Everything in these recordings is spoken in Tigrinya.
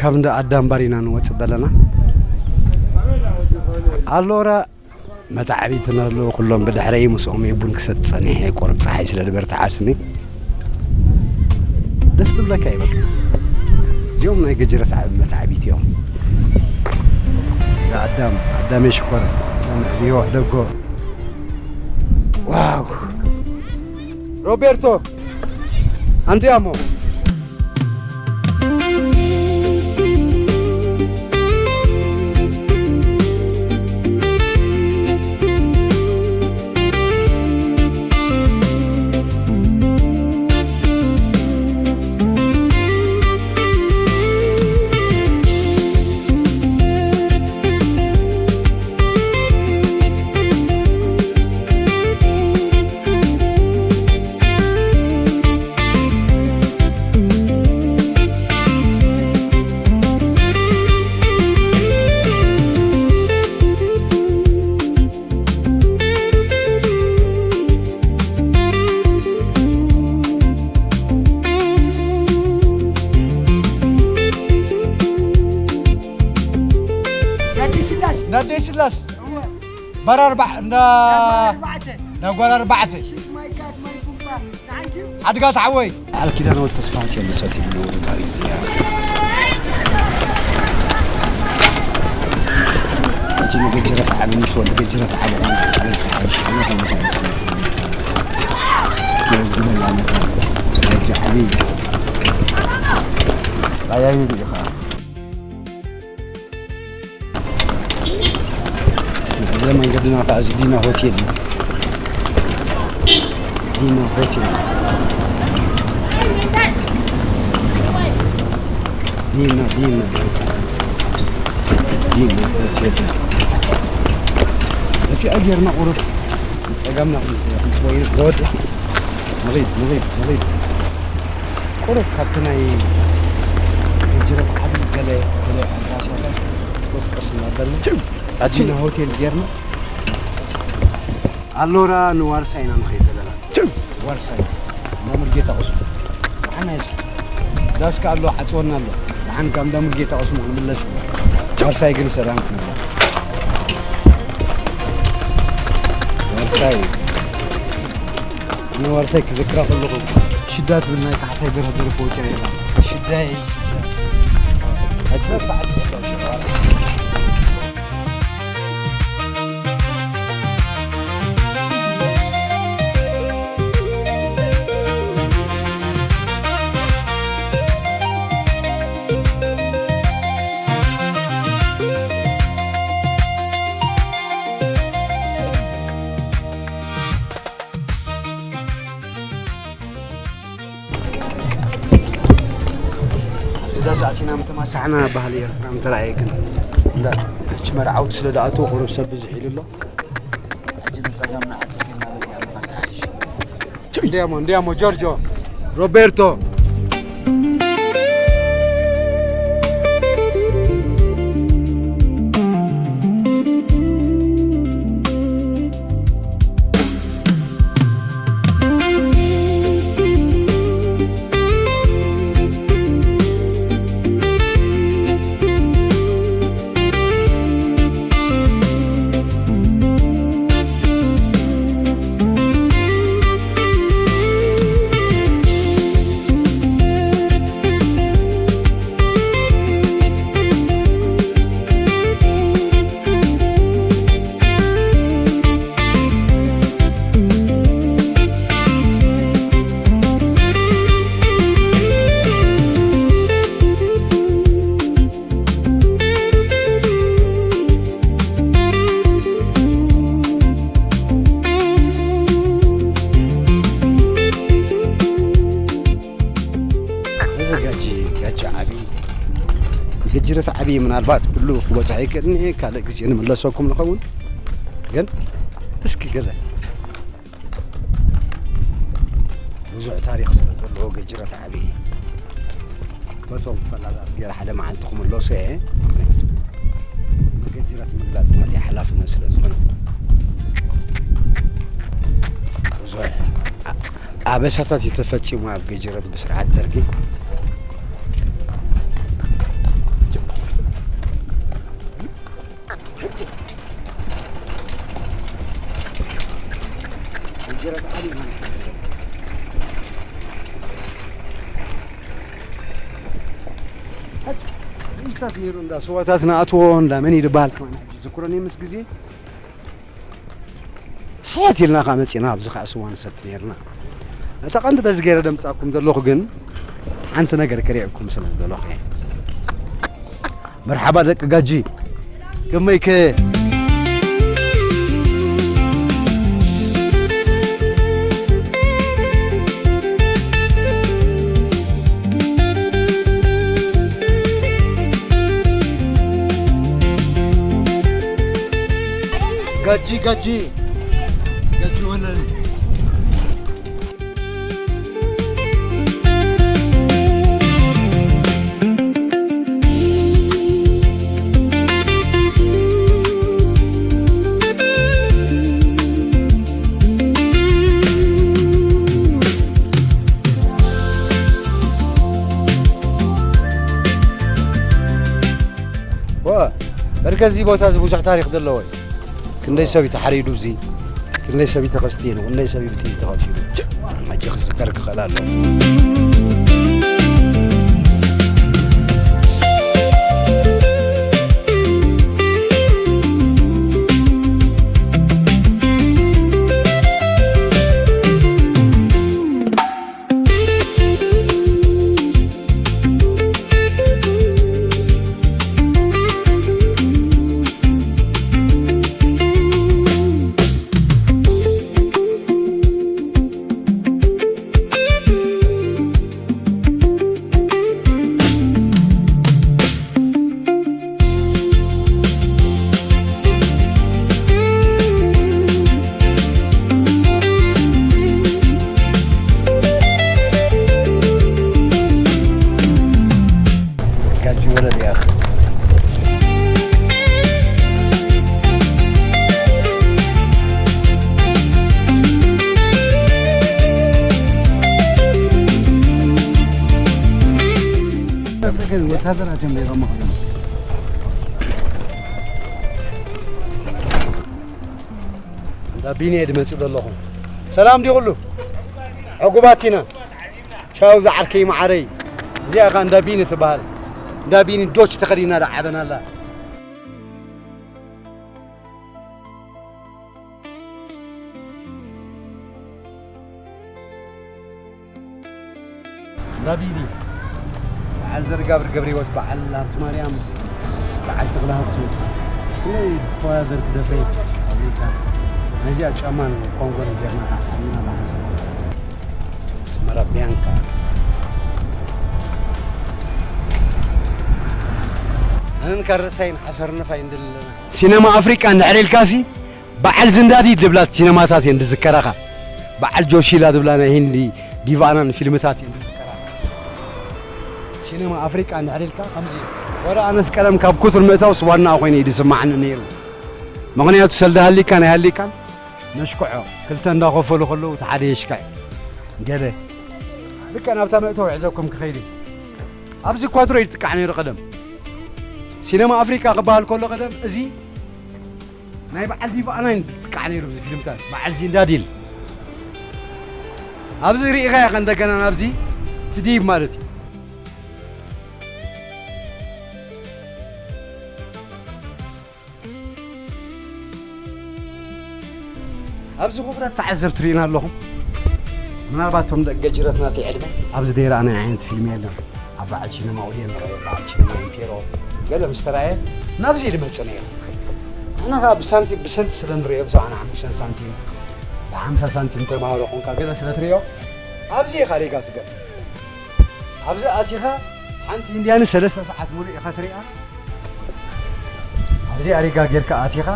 ካብ እንዳ ኣዳም ባር ኢና ንወጽእ ዘለና። ኣሎራ መታዕቢትና ኣለዉ፣ ኩሎም ብድሕረይ ምስኦም እየ ቡን ክሰቲ ጸኒሐ፣ ቁሩብ ጸሓይ ስለ ዝበርትዓትኒ። ደስ ትብለካ እዩ በቃ። እዚኦም ናይ ገጀረት ዓቢ መታዕቢት እዮም። ኣዳም፣ ኣዳመይ ሽኮር፣ ኣዳም ዕብዮ፣ ሕደጎ። ዋው! ሮቤርቶ፣ ኣንድያሞ። ናደይ ስላስ። ናደይ ስላስ። እወ። ባር ኣርባዕ፣ እንዳ፣ እንዳ ጓል ኣርባዕተ። እንዳ ጓል ኣርባዕተ። ሽፍ ማይ ካት ማይ ቡምባ፣ ንዓንቺ። ሓድጋ ተሓወይ። በዓል ኪዳነ ወልድ ተስፋ ሃጽዮን መሰረት ይብሉ ነባሪ እዚኣ። ሕጂ ንገጀረት ዓቢ ምስ ወዲ ገጀረት ዓቢ ኾን ገልጽ ሓይሽ፣ ኣነ ኾን ኾን ስለ ግለል ዓመት ሕጂ ዓቢ ኣያዩ ኢኻ። እግረ መንገድና ከዓ እዚ ዲና ሆቴል እዩ። ዲና ሆቴል። ዲና፣ ዲና። ዲና ሆቴል። እዚኣ ጌርና ቁሩብ ንጸጋምና ክንወይን ዘወድእ። ንኺድ፣ ንኺድ፣ ንኺድ። ቁሩብ ካብቲ ናይ ገጀረት ዓቢ ገለ፣ ገለ ኣዳራሻት ቀስቀስ እናበልና ችው! ኣቲ ዲና ሆቴል ጌርና ኣሎራ ንዋርሳይ ኢና ንኸይድ ዘለና። ችው! ዋርሳይ። እንዳ ሙሉጌታ ቁስሙ። ደሓን ናይ እስኪ። ዳስካ ኣሎ፣ ዓጽወና ኣሎ። ደሓን ካብ እንዳ ሙሉጌታ ቁስሙ ክንምለስ ኢና። ችው! ዋርሳይ ግን ሰላም ክንብል። ዋርሳይ። ኣነ ዋርሳይ ክዝክራ ከለኹ፣ ሽዳ ትብል ናይ ካሕሳይ በርሀ ደርፊ ወፂኣ ነይራ። ሽዳይ፣ ሽዳ። ሕጂ ሰብ ሰዓት ስደት ዋርሳይ። ኣብዚ ዳስ ኣቲና ምተማሳሕና ባህሊ ኤርትራ ምተረኣየ ግን እንዳ ሕጂ መርዓውቲ ስለ ደኣተው ቁሩብ ሰብ ብዝሕ ኢሉ ኣሎ። ሕጂ ንጸጋምና ዓጸፍ ኢልና በዚኣ ንኸይድ። እንዲያሞ፣ እንዲያሞ፣ ጆርጆ፣ ሮቤርቶ። እዚ ጋጂ፣ ጋጂ ዓቢ፣ ገጅረት ዓቢ ምናልባት ኩሉ ክበጽሖ ይክእልኒ፣ ካልእ ግዜ ንምለሰኩም ንኸውን። ግን እስኪ ገለ ብዙሕ ታሪኽ ስለ ዘለዎ ገጅረት ዓቢ፣ በቶም ፈላጣት ገይረ ሓደ መዓልቲ ክምለሶ እየ። ምኽንያቱ ንገጅረት ምግላጽ ናተይ ሓላፍነት ስለ ዝኾነ፣ ብዙሕ ኣ-፣ ኣበሳታት እዩ ተፈጺሙ ኣብ ገጅረት ብስርዓት ደርጊ። ሕጂ ሪስታት ነይሩ፣ እንዳ ስዋታት ንኣትዎ፣ እንዳ መን ይድበሃል ከማን ሕጂ ዝክሮኒ ምስ ግዜ። ስሕት ኢልና ኸዓ መጺና፣ ኣብዚ ኸዓ ስዋ ንሰቲ ነይርና። እታ ቀንዲ በዚ ገይረ ደምጻኩም ዘለኹ ግን ሓንቲ ነገር ክርእየኩም ስለ ዝደለኹ እየ። መርሓባ ደቂ ጋጂ፣ ከመይከ? ጋጂ፣ ጋጂ፣ ጋጂ ወለል። ዋ፣ በርከ እዚ ቦታ እዚ ብዙሕ ታሪኽ ዘለዎ እዩ። ክንደይ ሰብ እዩ ተሓሪዱ፣ እዚ ክንደይ ሰብ እዩ ተቐስቲኑ፣ ክንደይ ሰብ እዩ ብጥይት ተቐቲሉ። ሕጂ ክዝከር ክኽእል ኣለዎ። ጋጂ ወለል ያኽ። ወታደራት እዮም ነይሮም መኽዶም። እንዳ ቢኒ እየ ድመጽእ ዘለኹ። ሰላም ድዩ ኩሉ? ዕጉባት ኢና። ቻው ዝዓርከይ መዓረይ። እዚኣ ኸኣ እንዳ ቢኒ ትበሃል። እንዳ ቢኒ ዶች ተኸዲና ደዓበና ኣላ። ዳቢዲ፣ በዓል ዘርጋብር ገብረህይወት፣ በዓል ሃብቲ ማርያም፣ በዓል ተኽለ ሃብቱ፣ ክንደይ ተወዳደርቲ ደፍሬ ኣብሪካ። ናይዚኣ ጫማን ኮንጎን ጌርና ከዓ ሓሚና ብሓንሳብ ኣስመራ ቢያንካ። ኣነን ካብ ርእሳይን ሓሰር ንፋይ እንድል ኣለና። ሲነማ ኣፍሪቃ እንድሕር ኢልካሲ በዓል ዝንዳዲ ድብላ ሲነማታት እየን ዝዝከራኻ። በዓል ጆሺላ ድብላ ናይ ሂንዲ ዲቫናን ፊልምታት እየን ዝዝከራኻ። ሲነማ ኣፍሪቃ እንድሕር ኢልካ ከምዚ እዩ። ወረ ኣነስ ቀደም ካብ ኩቱር ምእታውስ ዋና ኮይኑ እዩ ዝስማዓኒ ነይሩ። ምኽንያቱ ሰልዲ ሃሊካን ኣይሃሊካን ነሽክዖ። ክልተ እንዳኸፈሉ ከለዉ እቲ ሓደ የሽክዕ። ገለ ልክዕ ናብታ መእተዊ ሒዘኩም ክኸይድ እዩ። ኣብዚ ኳትሮ እዩ ዝጥቃዕ ነይሩ ቀደም። ሲነማ ኣፍሪቃ ክበሃል ከሎ ቀደም እዚ ናይ በዓል ዲቫ ኣናይን ጥቃዕ ነይሩ ኣብዚ ፊልምታት። በዓል ዚንዳዲል። ኣብዚ ርኢኻያ ከ እንደገና ናብዚ ትድይብ ማለት እዩ። ኣብዚ ክቡራት ተዓዘብቲ ርኢና ኣለኹም። ምናልባት እቶም ደቂ ገጅረት ናተይ ዕድመ ኣብዚ ዘይረኣናዮ ዓይነት ፊልም የለን። ኣብ በዓል ሲነማ ኦድየን ንረኣዮ፣ በዓል ሲነማ ኢምፔሮ ገለ ምስ ተራእየ ናብዚ እዩ ዝመጽእ ነይሩ። ንሕና ከኣ ብሳንቲም፣ ብሰንቲ ስለ ንርእዮ፣ ብሰብዓን ሓሙሽተን ሳንቲም፣ ብሓምሳ ሳንቲም ተማሃሮ ኾንካ ገለ ስለ ትርእዮ፣ ኣብዚ ኢኻ ሪጋ ትገብር። ኣብዚ ኣቲኻ ሓንቲ ኢንድያን ሰለስተ ሰዓት ሙሉእ ኢኻ ትሪኣ። ኣብዚ ኣሪጋ ጌርካ ኣቲኻ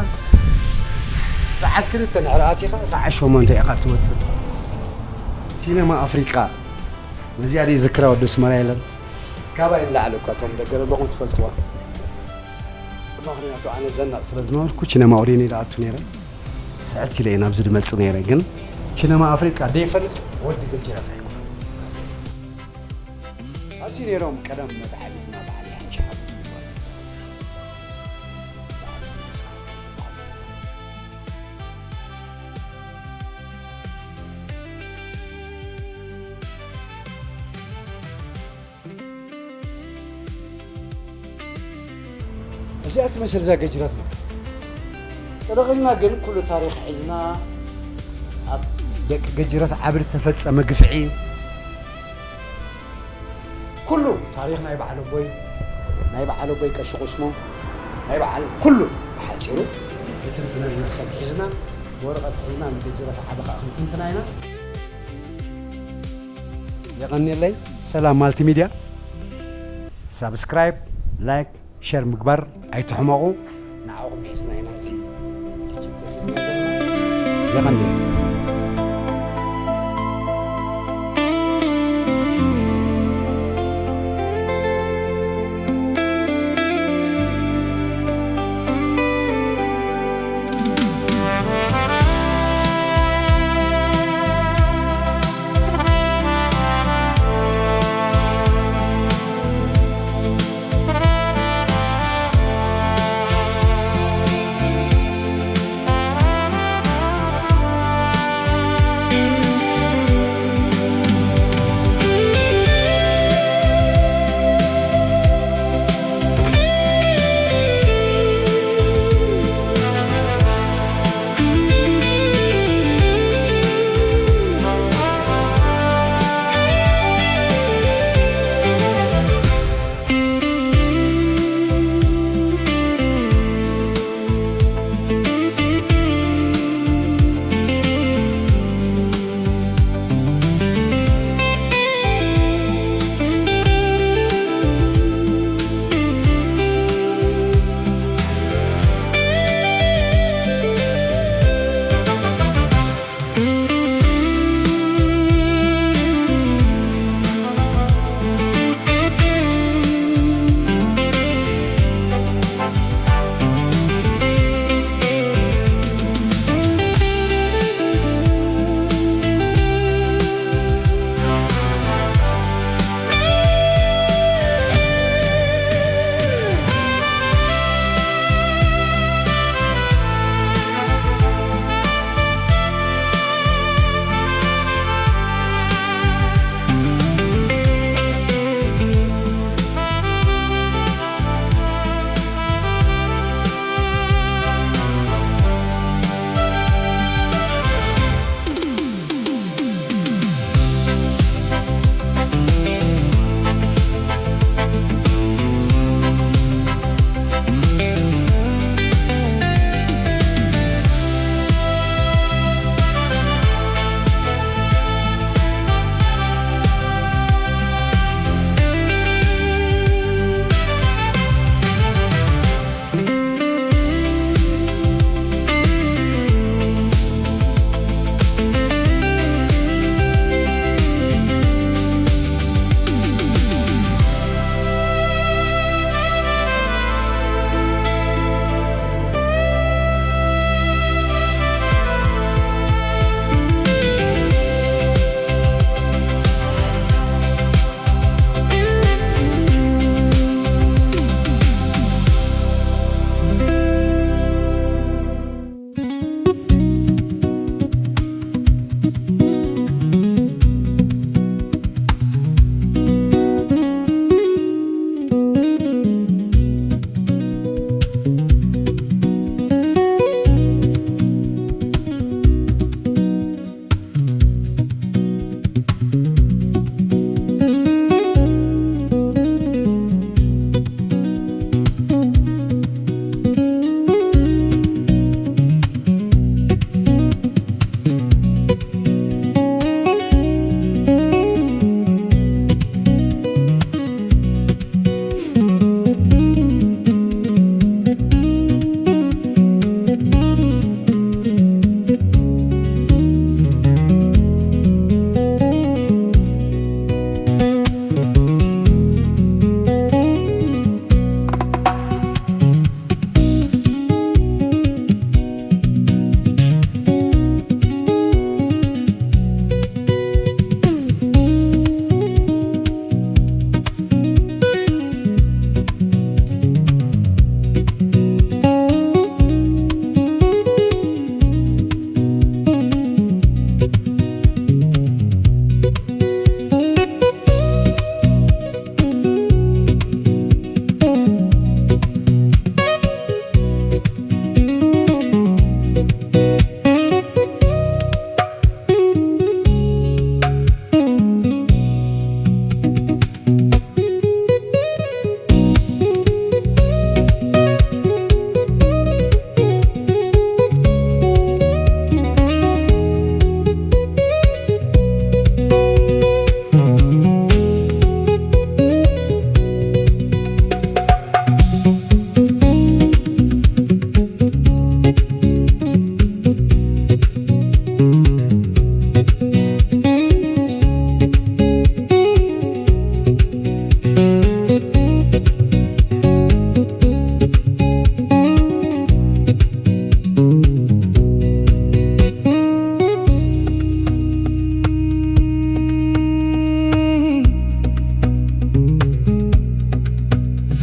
ሰዓት ክልተ እንድሕር ኣቲኻ ሰዓት ሸሞንተ ኢኻ ትወጽእ። ሲነማ ኣፍሪቃ ነዚኣ ደይ ዝክራ ወዲ ኣስመራ የለን። ካባይ ንላዕሊ እኳ እቶም ደገ ዘለኹም ትፈልጥዋ። ምኽንያቱ ኣነ ዘናቕ ስለ ዝነበርኩ ሲነማ ኦዴን ኢለ ኣቱ ነይረ። ስዕት ኢለ እየ ናብዚ ድመጽእ ነይረ፣ ግን ሲነማ ኣፍሪቃ ደይፈልጥ ወዲ ገጀራት ኣይኮነን። ኣብዚ ነይሮም ቀደም መትሓዚ ዝና በዓል ይሓይሽ ሓጎስ ዝበሃል። እዚኣ ትመስል እዛ ገጅረትና። ጥርቕና ግን ኩሉ ታሪኽ ሒዝና ኣብ ደቂ ገጅረት ዓብሪ ተፈጸመ ግፍዒ። ኩሉ ታሪኽ ናይ በዓል ኣቦይ፣ ናይ በዓል ኣቦይ ቀሺ ቁስሞ፣ ናይ በዓል ኩሉ ብሓጺሩ ክትንትነልና ሰብ ሒዝና፣ ብወረቐት ሒዝና ንገጅረት ዓቢ ኸኣ ክንትንትና ኢና። የቐንየለይ። ሰላም ማልቲ ሚድያ። ሳብስክራይብ፣ ላይክ፣ ሸር ምግባር ኣይትሕመቑ። ንዓኹም ሒዝና ኢና እዚ ዩቲዩብ ከፊትና ዘለና። የቐንየለይ።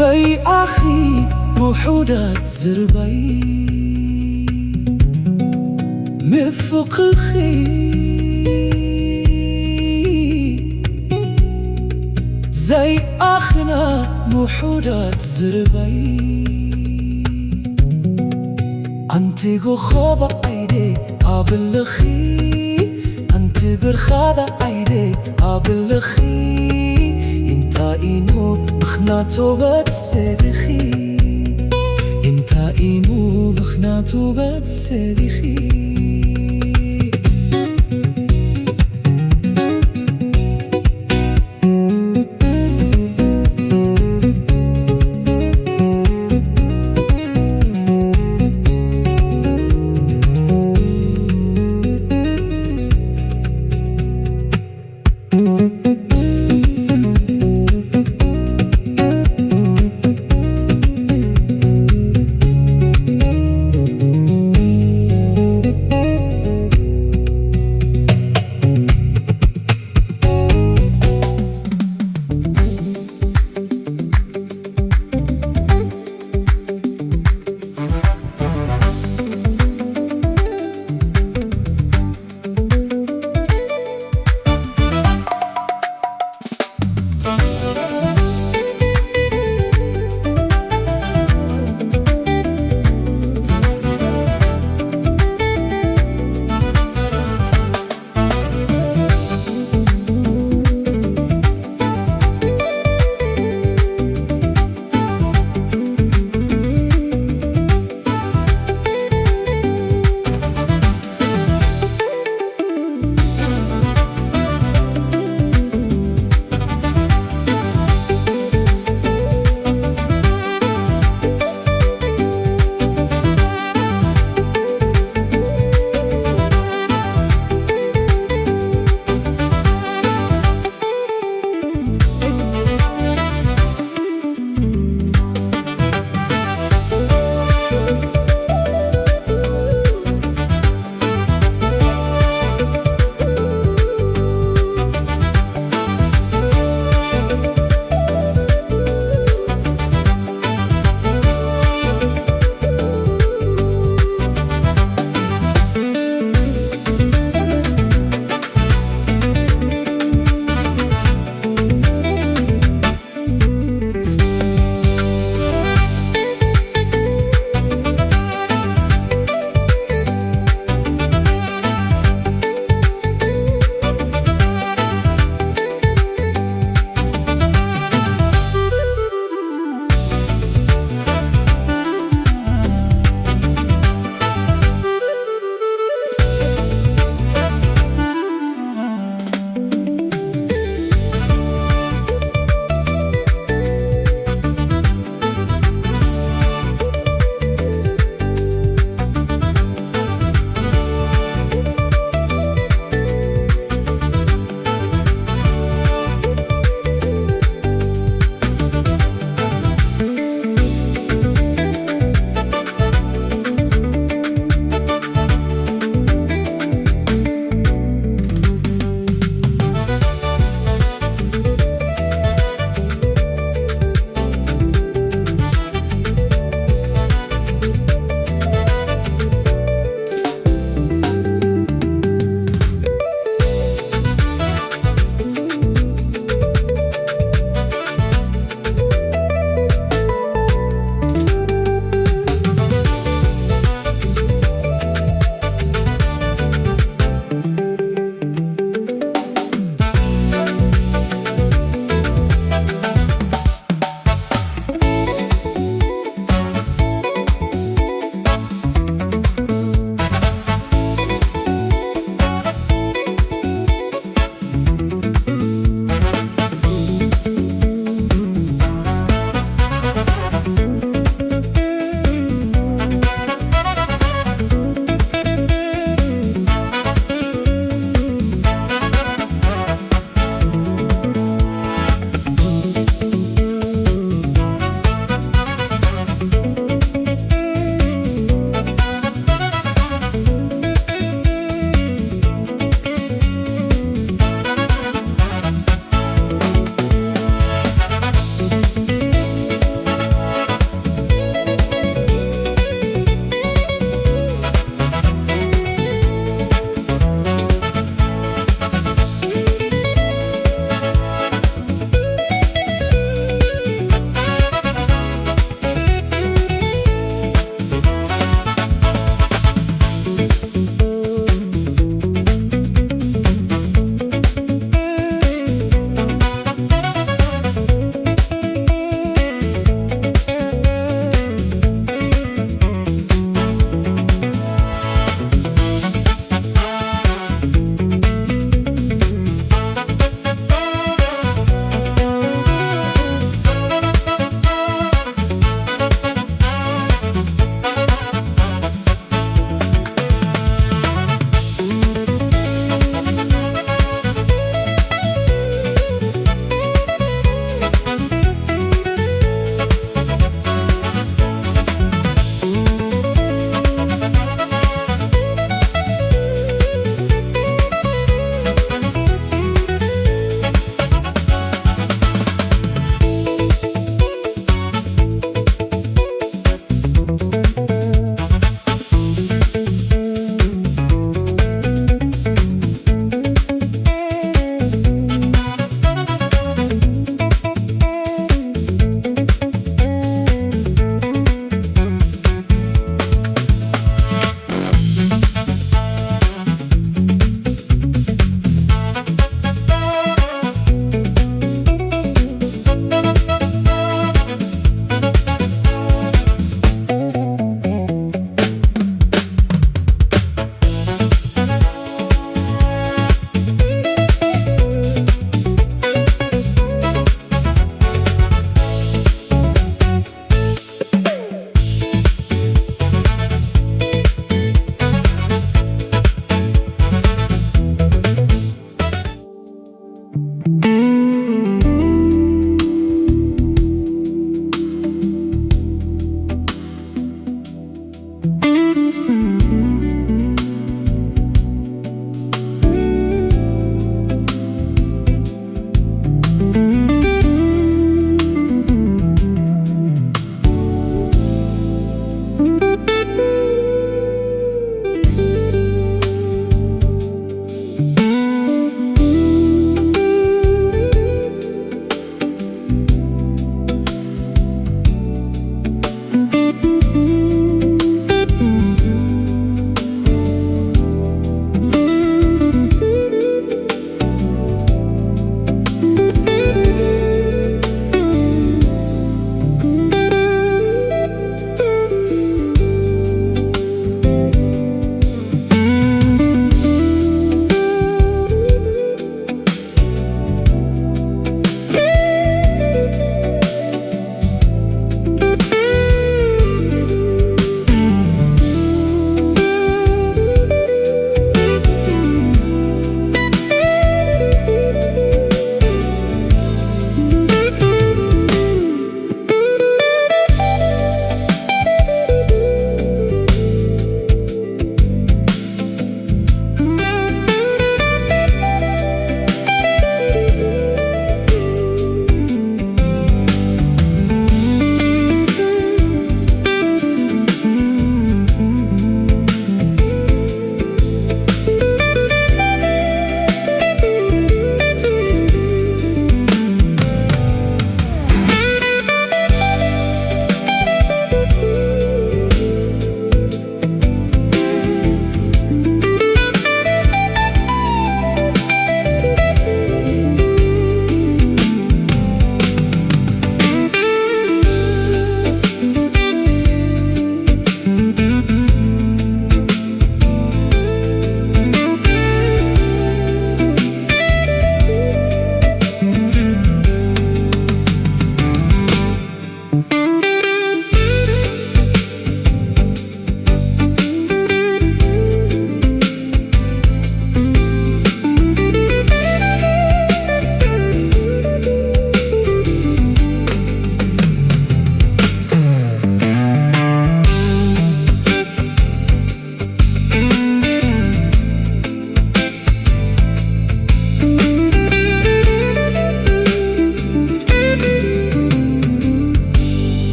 ዘይኣኺ ውሑዳት ዝርባይ ምፍቕርኺ፣ ዘይኣኽና ውሑዳት ዝርባይ። ኣንቲ ኮኾብ ዓይደይ ኣብልኺ፣ ኣንቲ ብርሃን ዓይደይ ኣብልኺ። እንታይ ኢኑ ምኽንያቱ በትሰድኺ? እንታይ ኢኑ ምኽንያቱ በትሰድኺ?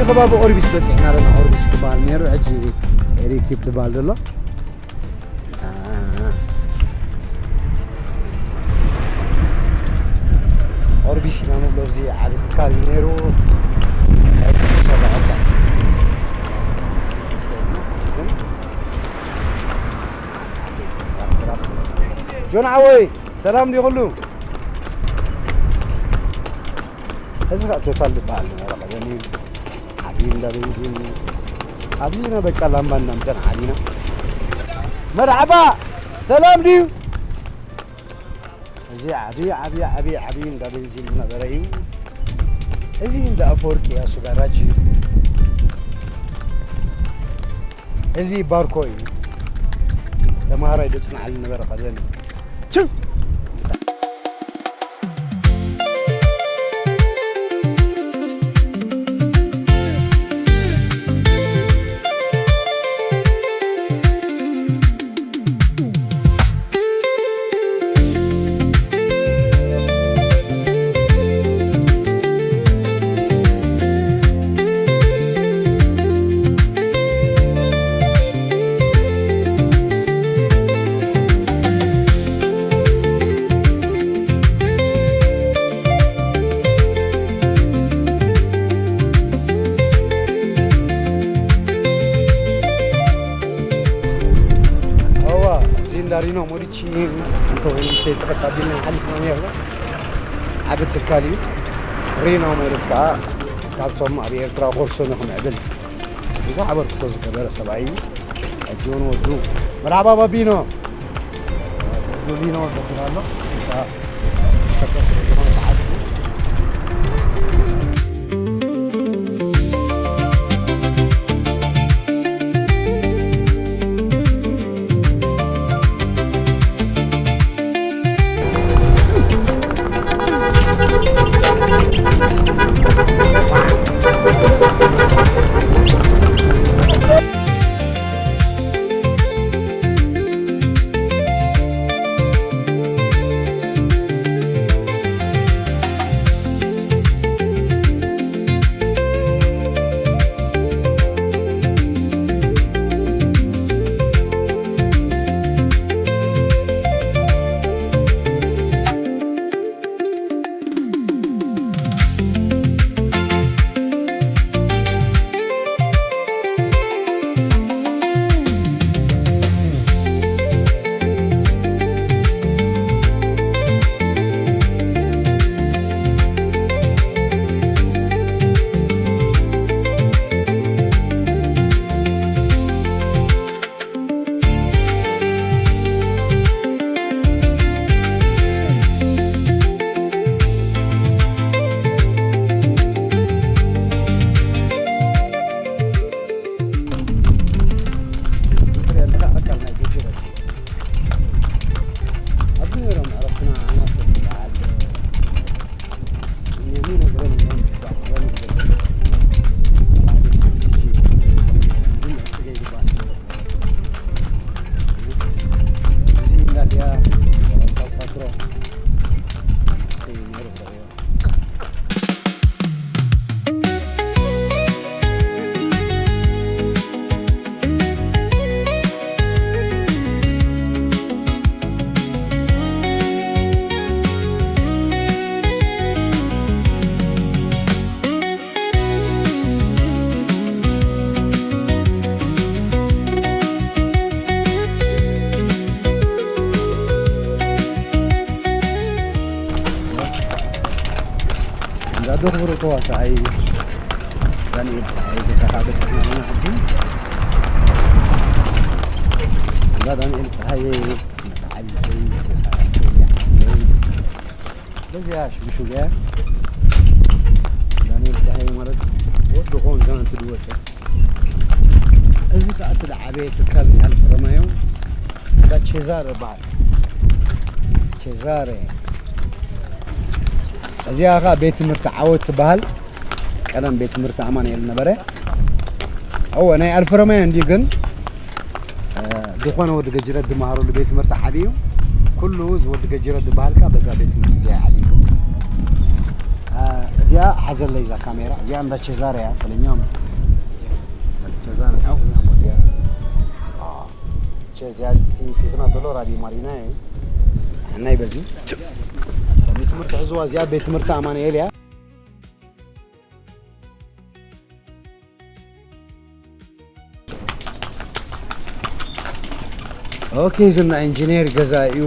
ከባቢ ኦርቢስ በፂሕና ኣለና። ኦርቢስ ትበሃል ነይሩ፣ ሕጂ ኤሪኪፕ ትበሃል ዘሎ። ኦርቢስ ኢና ንብሎ፣ እዚ ዓቢ ትካል እዩ ነይሩ። ጆን ሓወይ፣ ሰላም ድዩ ኩሉ? እዚ ከዓ ቶታል ዝበሃል ነበረ ቀደም እዩ። ዓብዪ እንዳ ቤንዚን እዩ። ኣብዚ ኢና በቃ ላምባ እንዳምፀና ዓቢና። መርሓባ፣ ሰላም ድዩ? እዚ ዓብዪ፣ ዓብዪ፣ ዓብዪ፣ ዓብዪ እንዳ ቤንዚን ዝነበረ እዩ። እዚ እንዳ ኣፈወርቂ ያሱ ጋራጅ እዩ። እዚ ባርኮ እዩ። ተምሃራይ ደጽንዓሉ ነበረ ቀደም። ችው! እዋ፣ እዚ እንዳ ሪኖ ሞዲቺ እንተ ወይ ንእሽተይ ጥቀስ ኣቢልና ሓሊፍና ነይርና። ዓቢ ትካል እዩ። ሪኖ ማለት ከዓ ካብቶም ኣብ ኤርትራ ኮርሶ ንኽምዕብል ብዙሕ ኣበርክቶ ዝገበረ ሰብኣይ እዩ። ሕጂ እውን ወዱ። መርሓባ ባቢኖ። ወዱ ሊኖ ወዱ ኣሎ። ሰበ ስለ ዝኾነ ተዓጽዩ። እንዳ ዶኽብሩ ተዋሳኣይ ዳንኤል ፀሓይ ገዛኻ በፂሕና ኣለና። ሕጂ እንዳ ዳንኤል ፀሓይ መተዓቢተይ መሳርሕተይ ዓርከይ በዚኣ ሽጉሽጉ እያ። ዳንኤል ፀሓይ ማለት ወዲ ኾን ጋንቱ ዝወፀ። እዚ ከዓ እቲ ዝዓበየ ትካል ናይ ኣልፋ ሮማዮ እንዳ ቼዛረ ይበሃል። ቼዛረ። እዚኣ ከዓ ቤት ትምህርቲ ዓወት ትበሃል። ቀደም ቤት ትምህርቲ ኣማኑኤል ነበረ። እወ፣ ናይ ኣልፋ ሮማዮ እንዲ ግን፣ እ፣ ዝኾነ ወዲ ገጅረት ዝመሃረሉ ቤት ትምህርቲ ዓብዩ። ኩሉ እዚ ወዲ ገጅረት ዝበሃልካ በዛ ቤት ትምህርቲ እዚኣ ሓሊፉ። እ፣ እዚኣ ሓዘለይ እዛ ካሜራ እዚኣ እንዳ ቼዛርያ ፈለኛም ቼዛርያ እዚኣ ቼዛያ ፊትና ዘሎ ራዲዮ ማሪና እዩ። ናይ በዚ ቤት ትምህርቲ ሕዝዋ እዚኣ ቤት ትምህርቲ ኣማኑኤል እያ። ኦኬ፣ ዝና ኢንጂነር ገዛ እዩ።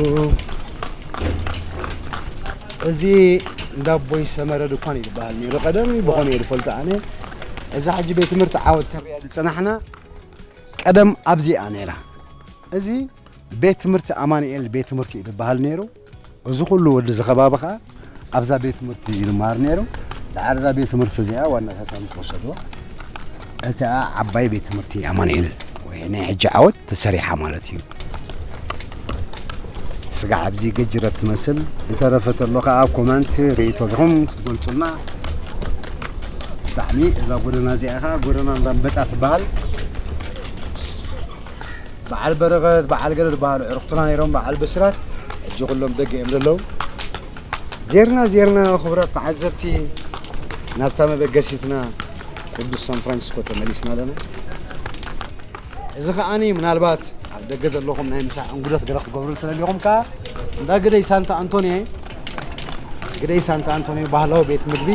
እዚ እንዳቦይ ሰመረ ድኳን እዩ ዝበሃል ነይሩ ቀደም ብኾነ እየ ዝፈልጦ ኣነ። እዛ ሕጂ ቤት ትምህርቲ ዓወት ክንሪኣ ዝፀናሕና ቀደም ኣብዚኣ ነይራ። እዚ ቤት ትምህርቲ ኣማኑኤል ቤት ትምህርቲ እዩ ዝበሃል ነይሩ። እዚ ኩሉ ወዲ እዚ ከባቢ ኸዓ ኣብዛ ቤት ትምህርቲ እዩ ዝመሃር ነይሩ። ደሓር እዛ ቤት ትምህርቲ እዚኣ ዋና ሳሳም ዝወሰድዎ እቲኣ ዓባይ ቤት ትምህርቲ ኣማኑኤል ወይ ናይ ሕጂ ዓወት ተሰሪሓ ማለት እዩ። ስጋዕ ኣብዚ ገጅረት ትመስል ዝተረፈ ተሎ ከዓ ኣብ ኮመንት ርእይቶኹም ክትገልፁልና። ብጣዕሚ እዛ ጎደና እዚኣ ከዓ ጎደና እንዳንበጣ ትበሃል። በዓል በረኸት በዓል ገለ ዝበሃሉ ዕርክቱና ነይሮም በዓል ብስራት ሕጂ ኩሎም ደገ እዮም ዘለዉ። ዜርና ዜርና ክቡራት ተዓዘብቲ ናብታ መበገሲትና ቅዱስ ሳን ፍራንሲስኮ ተመሊስና ኣለና። እዚ ከዓኒ ምናልባት ኣብ ደገ ዘለኹም ናይ ምሳሕ እንጉዶ ክትገረ ክትገብሩ ትደልኹም ከኣ እንዳ ግደይ ሳንታ ኣንቶኒ ግደይ ሳንታ ኣንቶኒ ባህላዊ ቤት ምግቢ